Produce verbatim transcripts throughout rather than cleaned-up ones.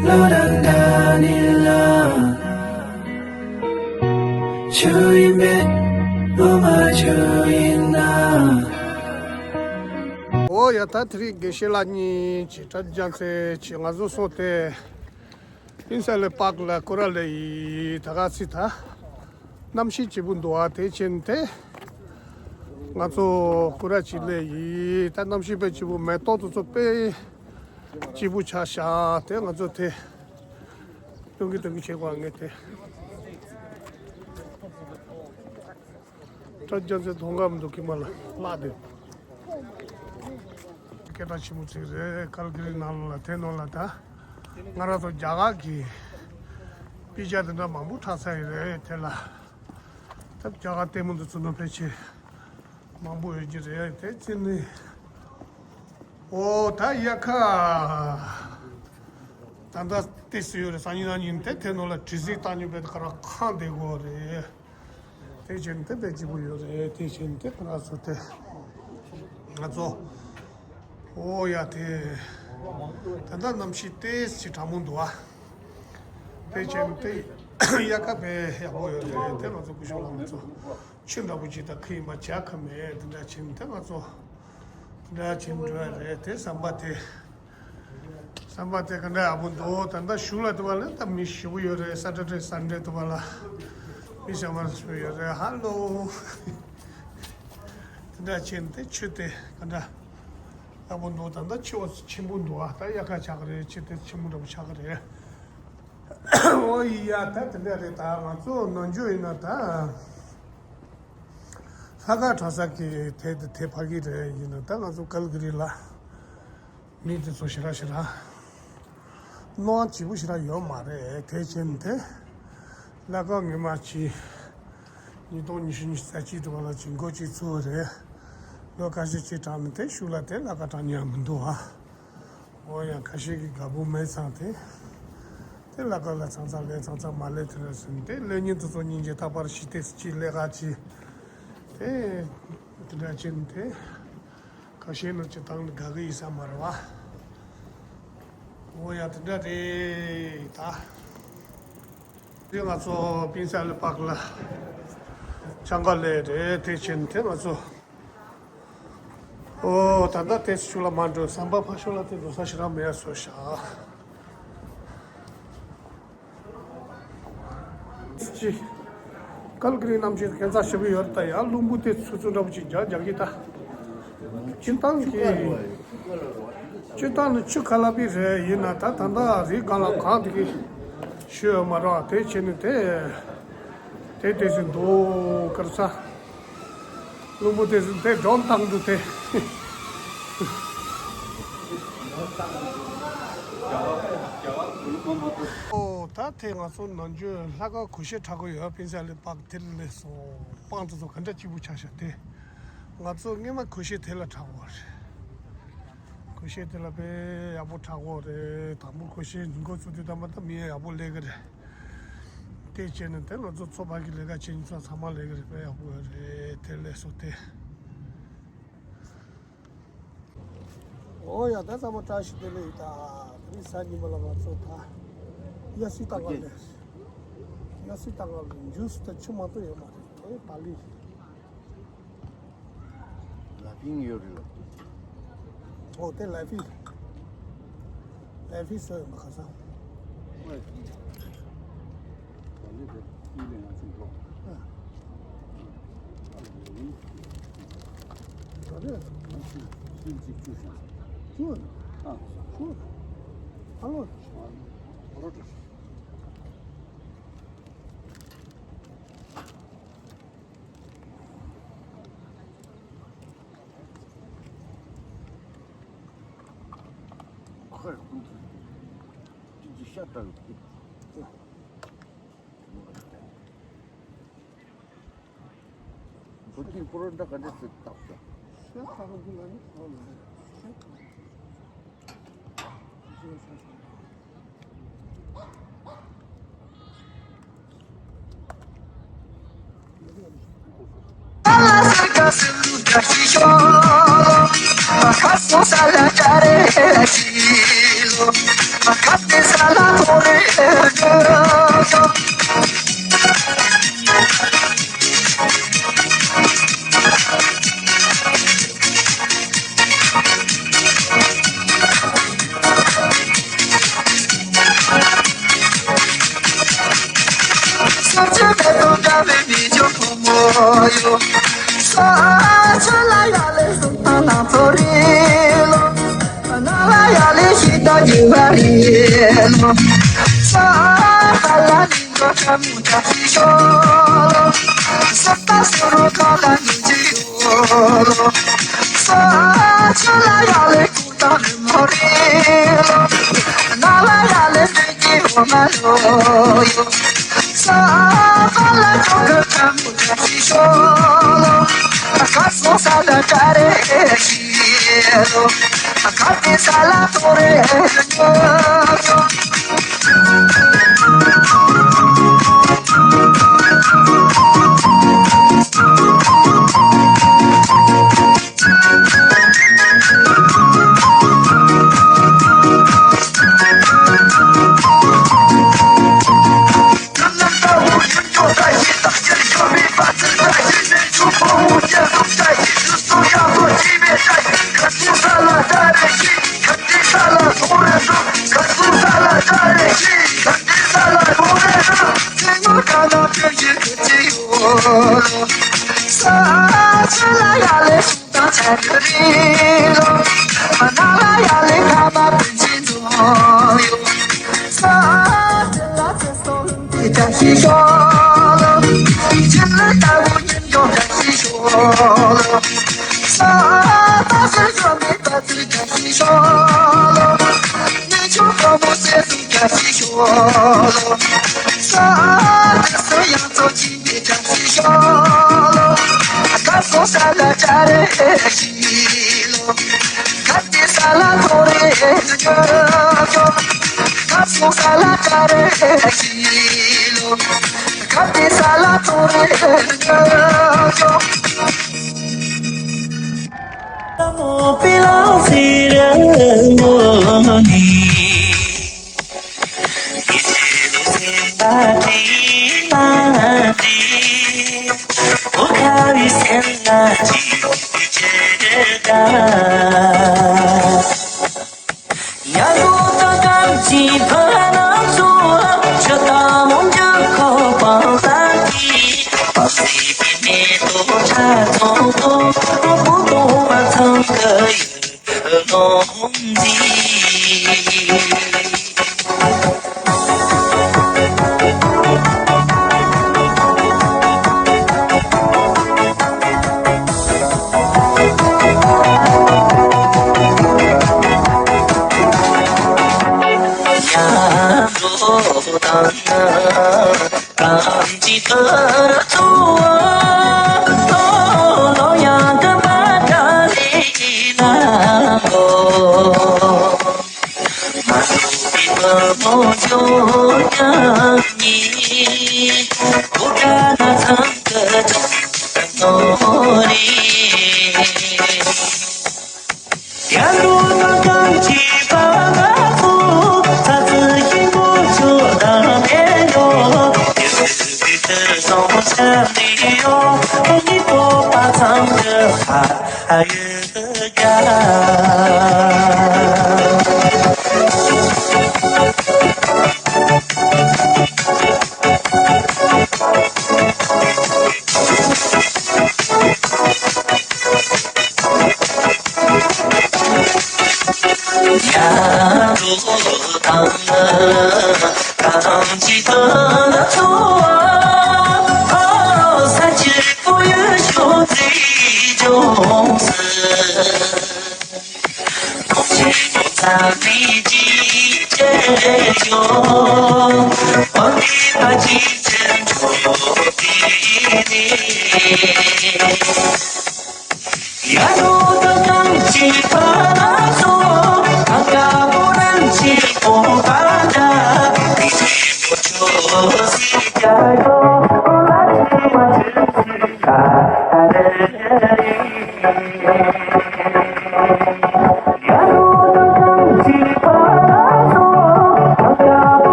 བློ་རང་འདྲ་ནི་ལ། ཆུ་ཡིན་མེད་ངོ་མ་ཆུ་ཡིན་ན། ཨོ་ཡ། ད་དེ་རིང་དགེ་བཤེས་ལགས་གཉིས་ཀྱིས་གྲྭ་རྒྱ་མཚོའི་ཆེད་ང་ཚོ་སོང་སྟེ། པིན་ས་ལེ་པཱག་ལ་སྐོར་ར་སླེབས་ཡིན། ད་ག་ཚིག་ད་གནམ་གཤིས་སྐྱིད་པོ་འདུག་ཨ། དེ་ཕྱིན་ཏེ་ང་ཚོ་སྐོར་ར་ཅིག་སླེབས་ཡིན། ད་གནམ་གཤིས་དཔེ་སྐྱིད་པོ། མེ་ཏོག་དེ་ཚོ་དཔེ་སྐྱིད་པོ་ཆགས་ཤག་དེ་ང་ཚོ་དེ་སྟོན་གི་སྟོན་གི་བྱེད་དགོས། ངས་དེ་གྲྭ་རྒྱ་མཚོའི་མཐོང་ག་མི་འདུག་གི་མ་ལ་ལྷག་དེ། སྐད་གྲགས་ཆེན་པོ་ཅིག་རེད། ཀལ་ཀི་རི་ནང་ལོགས་ལ། དེ་ནང་ལ་ད་ང་རང་ཚོ་རྒྱ་གར་གྱི་པི་ཇ་དེ་འདྲ་མང་པོ་འཁྲབ་ས་ཡིན་རེད། དེ་ལ་ད་རྒྱ་གར་ལྟད་མོ་འདི་ཚོ་ནང་ཕལ་ཆེར་མང་པོ་ཡོད་ཀྱི་རེད། དེ་ཅི་ནི། ཨོ་ད་དབྱར་ཁ་ད་ལྟ་ཏོག་ཙམ་ཡོད་རེད། སང་ཉིན་གནངས་ཉིན་དེ་དེ་ནང་ལ་དྲི་ཟའི་སྟེང་ཉོ་བའི་ཁ་ར་ཁང་བསྡད་དགོས་རེད། དེ་བྱས་ནས་དེ་དཔེ་སྐྱིད་པོ་ཡོད་རེད། དེ་བྱས་ནས་དེ་ང་ཚོ་དེ་ང་ཚོ། ཨོ་ཡ། དེ་ད་ལྟ་གནམ་གཤིས་ཏོག་ཙམ་གྲང་མོ་འདུག་ཨ། དེ་བྱས་ནས་དེ་དབྱར་ཁ་དཔེ་ཡག་པོ་ཡོད་རེད། དེ་ང་ཚོ་སྐུ་ཞབས་ལགས་ང་ཚོ་ཆུ་འདྲ་པོ་ཅིག་ད་ཁུ་ཡིན་པ་བྱ་ཁ་མེད། དེ་འདྲ་བྱས་ནས་དེ་ང་ཚོ་དེ་འདྲ་བྱས་ནས་འགྲོ་ཡ་རེད། དེ་ཟམ་པ་དེ། ཟམ་པ་དེ་ག་འདྲ་ཡག་པོ་འདུག་ད་ལྟ་གཞུག་ལ་དེ་བ་ལ་ད་མི་ཞེ་པོ་ཡོད་རེད། སེ་ཊར་ཌེ་སན་ཌེ་དེ་བ་ལ་མི་ཞེ་པོ་ཞེ་པོ་ཡོད་རེད། ཧ་ལོ། དེ་འདྲ་བྱས་ནས་དེ་ཆུ་དེ་ག་འདྲ་ཡག་པོ་འདུག་ད་ལྟ་ཆུ་བ་ཆེན་པོ་འདུག་ཨ། ད་དབྱར་ཁ་ཆགས་ཀྱི་རེད། ཆུ་དེ་ཆེན་པོ་འདྲ་པོ་ཆགས་ཀྱི་རེད། ཨོ་ཡ། ད་དེ་འདྲ་རེད། ད་ང་ཚོ་ནམ་རྒྱུན་ཡིན་ན་ད་ལྷག་དཀར་གྲྭ་ས་གི་དེ་དེ་ཕ་གི་རེད། ཡིན་ན་ད་ང་ཚོ་ཀལ་ཀི་རི་ལ་མི་དེ་ཚོ་ཞེ་དྲག་ཞེ་དྲག་སྣང་བ་སྐྱིད་པོ་ཞེ་དྲག་ཡོད་མ་རེད། དེ་བྱས་ནས་དེ་གླ་དཀར་སྔོན་མ་ཅིག་ཉིས་སྟོང་ཉི་ཤུ་ཉི་ཤུ་རྩ་གཅིག་དུ་བ་ལ་ཅིག་འགོ་ཅིག་བཙུགས་པ་རེད། ལོ་ཁ་ཤས་ཅིག་དྲག་ནས་དེ་གཞུག་ལ་དེ་གླ་དཀར་གྲྭ་ཉག་མི་འདུག་ཨ། འོ་ཡང་ཁ་ཤས་ཀྱིས་དགའ་པོ་མེད་ཙང་དེ། དེ་གླ་དཀར་ལ་ཚང་ཚང་སླེབས། ཚང་ཚང་མ་སླེབས། དེ་རེད་ཟེར་ནས་དེ་སླེབས་མཁན་དེ་ཚོ་སྙིང་རྗེ། རྟག་པར་ཞིག་ཏོག་ཙམ་ཅིག་སླེབས་ག་ཅིག་དེ། དེ་འདྲ་བྱས་ནས་དེ་ཁ་ཤས་ནང་ཅིག་བཏང་ནས་དགའ་གི་ཡིན་ས་མ་རེད་བ། འོ་ཡ། དེ་འདྲ་རེད་ད། དེ་ང་ཚོ་པིན་ས་ལེ་པཱག་ལ་ཆང་ཁ་ལས་རེད། དེ་བྱས་ནས་དེ་ང་ཚོ། ཨོ་ད་ལྟ་དེ་ཤུགས་ལ་མ་འགྲོ། ཟམ་པ་ཕར་ཕྱོགས་ལ་དེ་འགྲོ་ས་ཞེ་དྲག་མེད་ཡ་བཟོས་ཤག་ཅི། ཀལ་ཀི་རི་གནམ་གཤིས་ཁྱད་མཚར་ཞེ་པོ་ཡོད་རེད། ད་ཡར་རླུང་བུ་དེ་ཚུར་ཚུར་འདྲ་པོ་ཅིག་རྒྱག་རྒྱག་གི་ད། སྤྱིར་བཏང་གི། སྤྱིར་བཏང་ནི་ཆུ་ཁ་ལག་པའི་རེད། ཡིན་ན་ད་ད་ལྟ་རི་སྒང་ལ་གངས་དེ་གི་ཤོད་མ་རེད། དེ་བྱས་ནས་དེ་དེ་དེ་བཞིན་འདུག་དཀར་ས། རླུང་བུ་དེ་བཞིན་དེ་སྒྲོན་བཏང་འདུག་དེ། ཨོ་ད་དེ་ང་ཚོ་ནམ་རྒྱུན་ལྷག་དཀར་གོས་ཆེན་འཁྲབ་གི་ཡོད། པིན་ས་ལེ་པཱག་དེར་སླེབས་སོང་། སྤང་དེ་ཚོ་ག་འདྲ་སྐྱིད་པོ་ཆགས་ཤག་དེ། ང་ཚོ་སྔོན་མ་གོས་ཆེན་དེ་ལ་འཁྲབ་དགོས་རེད། གོས་ཆེན་དེ་ལ་དཔེ་ཡག་པོ་འཁྲབ་དགོས་རེད། དང་པོ་གོས་ཆེན་འགོ་བཙུགས་དུས་ད་མ་ད་མི་ཡག་པོ་སླེབས་ཀྱི་རེད། དེ་བྱས་ནས་དེ་ང་ཚོ་ཚོགས་པ་གི་ལས་ཀ་བྱེད་མཁན་ཚོ་ཚང་མ་སླེབས་ཀྱི་རེད། དཔེ་ཡག་པོ་ཡོད་རེད། དེ་སླེབས་སོང་དེ། ཨོ་ཡ། ད་ཚང་མ་བཀྲ་ཤིས་བདེ་ལེགས་ཡིན། ད་དེ་རིང་གཟའ་ཉི་མ་ལ་ང་ཚོ་ད་དབྱར་སའི་ལྟ་ག་ལས། དབྱར་སའི་ལྟ་ག་ལས་ཇུས་དང་ཆུ་མ་གཏོགས་ཡོད་མ་རེད། དེ་པ་ལི། ལ་ཕིང་ཡོད་རེད་ལ། ཨོ་དེ་ལ་ཕིང་། ལ་ཕིང་ཟེར་ཡོད་མ། ཁ་སང་། ཨ། ཨ་རེད། ཨ་ལོ། ཡོད། ས་ཆུ་ལ་ཡ་ལས་སུ་ཐང་ན་ཚོ་རེ་ལོ། ན་ལ་ཡ་ལས་ཤི་ད་ཡི་བ་རེ་ལོ། ས་ཧ་ལ་ནི་འགྲོ་ཆ་མུ་ད་ཤི་ཤོ་ལོ། ས་ད་སུ་རོ་ཁ་ལ་ནི་ཅི་ཡོ་ལོ། ས་ཆུ་ལ་ཡ་ལས།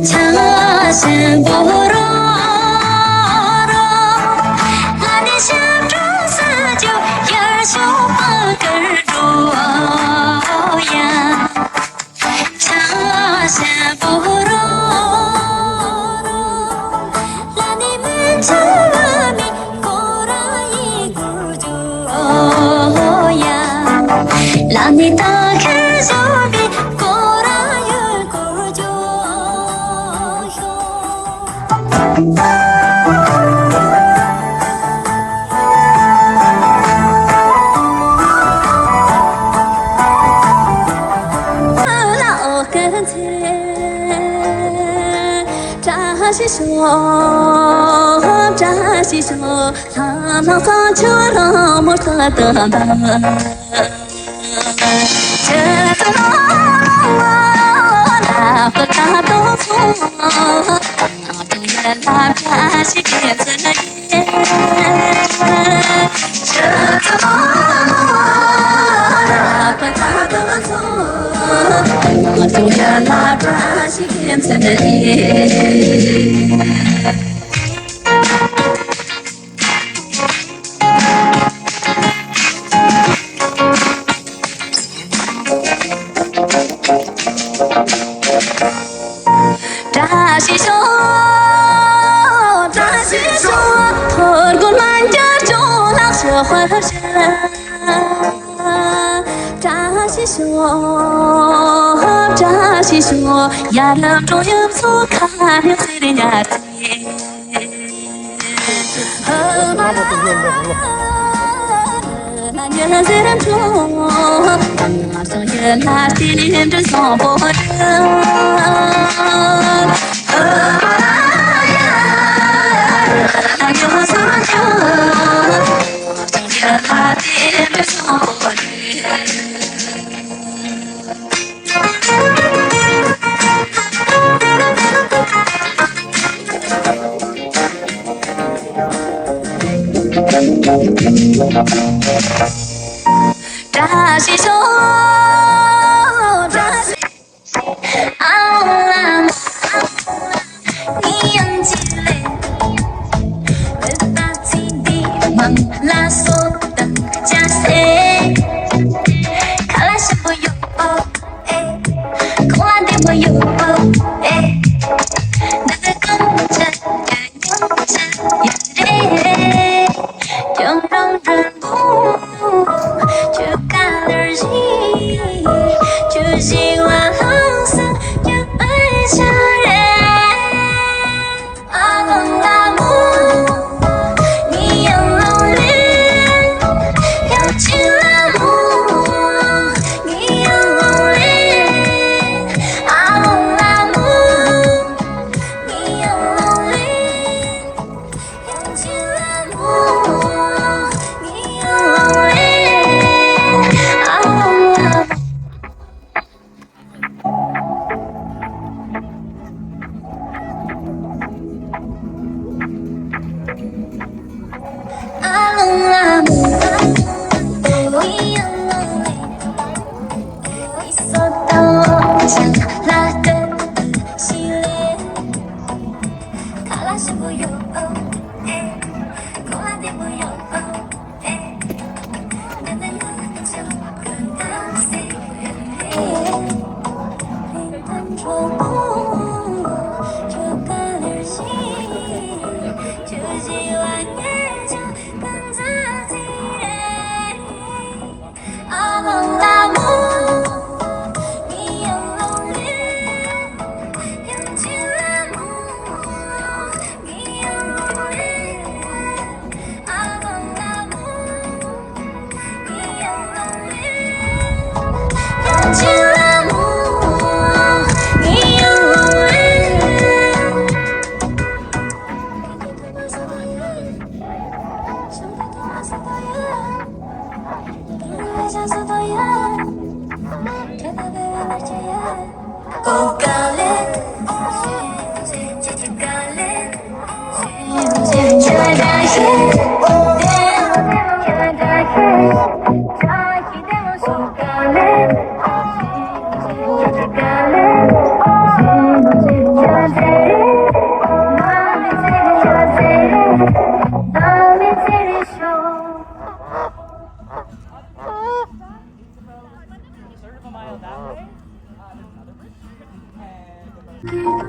ཆང་ཞིམ་པོ་རོ་རོ། ལ་ནི་ཞབས་བྲོ་ས་ཇོ་ཡར་ཤོག་པ་ཀར་འགྲོ་ཡ། ཆང་ཞིམ་པོ་རོ་རོ། ལ་ནི་མི་ཆ་བ་མི་ཀོ་ར་ཡི་གུ་ཇོ་ཡ། ལ་ནི་ད་ཁེ་ཞོ་བི་ཀོ་ར་ཡུ་གུ་ཇོ་ཤོ། བཀྲ་ཤིས་ཤོག་བཀྲ་ཤིས་ཤོག་ལྷ་ལྷ་ས་ཆུ་ར་མོ་ས་ཏ་ཏ། བཀྲ་ཤིས་ཤོག་བཀྲ་ཤིས་ཤོག་ཐོར་གོར་མ་འགྱུར་ཅུང་ལག་ཤོག་ཧ་ཧ་ཤ། བཀྲ་ཤིས་ཤོག་བཀྲ་ཤིས་ཤོག་ཡ་རབས་འགྲོ་ཡུམ་ཚོ་ཁ་ནས་ཟེར་ཉར་ཚེ། བཀྲ་ཤིས་ཤོག་བཀྲ་ཤིས། ཨ་ལ་མ་ཨ་ལ་ནི་ཡང་ཅི་ལེ། བོད་པ་ཚིག་འདི་མང་ལ་སོ་དང་ཅ་སེ། ཁ་ལ་ཞིམ་པོ་ཡོད་ཨོ་ཨེ། ཁོ་ལ་འདི་མོ་ཡོད་ཨོ་ཨེ། འདི་འདི་གང་ཆ་ཡ་ཉོ་ཆ་ཡ་རེ་རེ། ཁྱོད་རང་རང་པོ་ཁྱོད་ཀ་ལར་ཞིག་ཁྱོད་ཞིག་ལ་ལྷག་སང་ཁྱོད་པའི་ཆ་རེ། ཨ་ལོང་ལ་མོ། ངའི་ཡང་ལོང་ལེ། ཡང་ཅི་ལ་མོ། ངའི་ཡང་ལོང་ལེ། ཨ་ལོང་ལ་མོ། ངའི་ཡང་ལོང་ལེ། ཡང་ཅི་ལ་མོ། ངའི་ཡང་ལོང་ལེ། ཨ་ལོང་ལ་མོ། བར་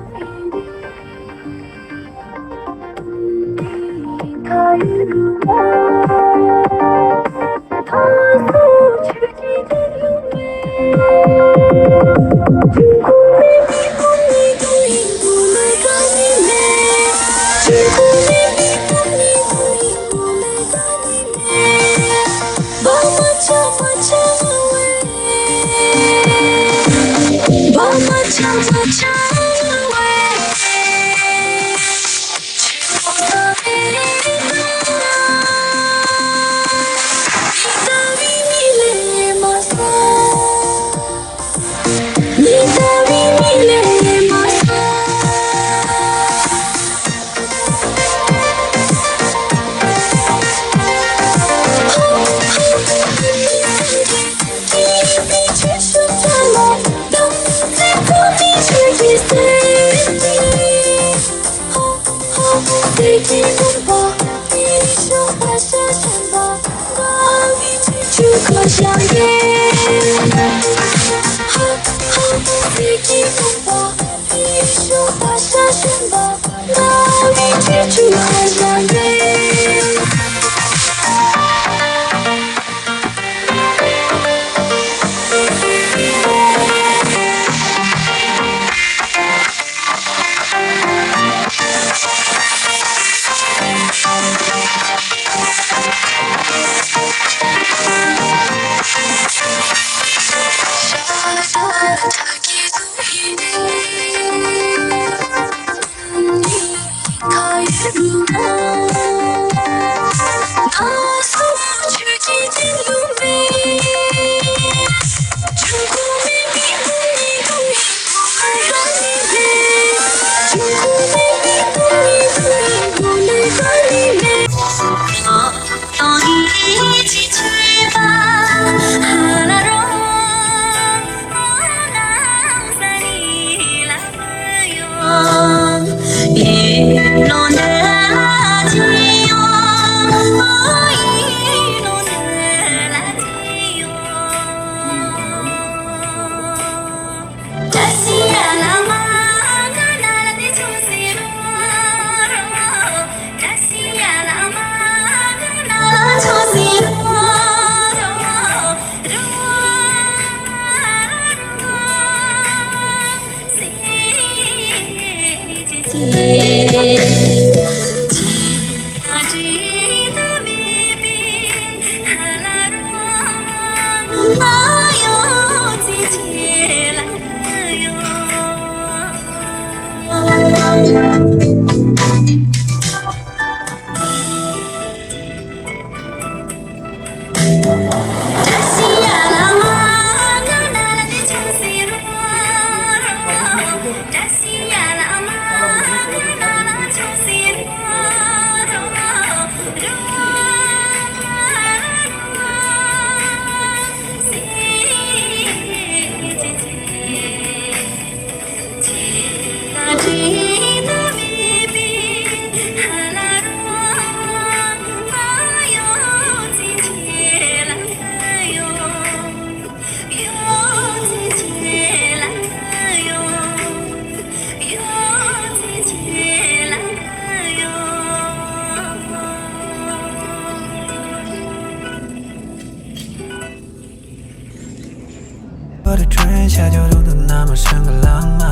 དུ་ཁྲོན་ཤ་ཇོ་རུ་དུ་ན་མ་ཧྲང་གི་ལང་མ།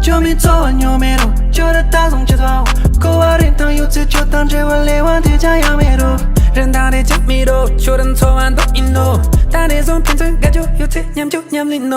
ཇོ་མི་ཚོ་བ་ཉོ་མེ་རུ་ཇོ་ར་ད་སོང་ཆེ་ཚོ་གོ་བ་རིན་ཐང་ཡོད་ཚེ་ཇོ་དང་འབྲེལ་བ་ལེ་བ་དེ་ཅང་ཡང་མེ་རུ། རིན་ཐང་རེ་ཅང་མེ་རུ་ཇོ་ར་ཚོ་བ་འདོ་ཨིན་ནོ། ད་ནས་བཟུང་ཕན་ཚུན་དགའ་ཇོ་ཡོད་ཚེ་ཉམ་ཇོ་ཉམ་ལིན་ནོ།